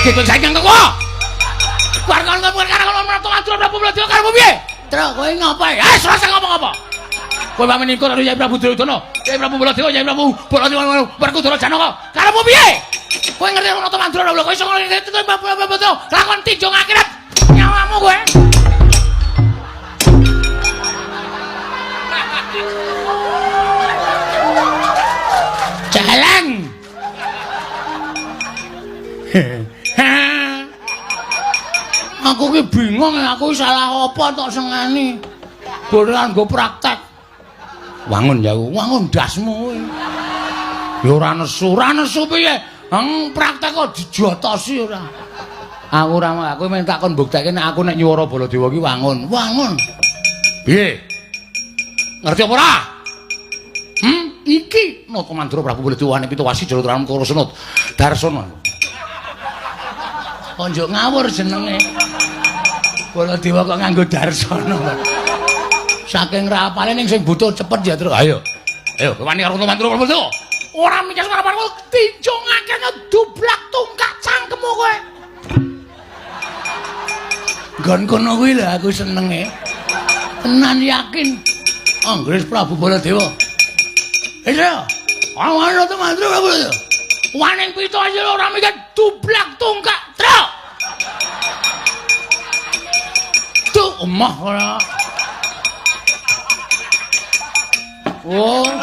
Iki kowe saiki nganggo kok. Prabu Baladewa karepmu piye? Truk kowe ngapa? Eh, ora usah ngomong apa. Kowe pamit karo Yai Prabu Duryudana, Yai Prabu Baladewa, Yai Prabu Baladewa Werkudara Janaka. Karepmu piye? Kowe ngerti Nata Mandura lho, kok iso ngerti Prabu Baladewa lakon tinjung akhirat nyawamu kowe. Jalan. Aku ki bingung, aku salah apa tok sengani. Boran nggo praktek. Wangun ya, wangun dasmu kowe. Ya ora nesu, ora nesu piye? Heng praktek kok dijotosi ora. Aku ora, aku mung takon mbuktekke nek aku nek nyuwara Baladewa ki wangun. Wangun. Piye? Ngerti apa ora? Iki Nata Mandura Prabu Baladewa ane Pitowasi Jara Tram Koro Senut Darsono. Kok njuk ngawur jenenge. Baladewa kok nganggo Darsono. Saking rapale ning sing butuh cepet ya, Truk. Ayo. Ayo, wani karo Nata Mandura Prabu Baladewa. Ora mikir karo tinjungake nyedublak tungkak cangkemmu kowe. Nggon kono kuwi lho aku senenge. Tenan yakin. Anggris Prabu Baladewa. Iya. Awan Nata Mandura Prabu Baladewa. Waning pitu aja ora mikir dublak tungkak, Truk. Tuh omah ora. Oh.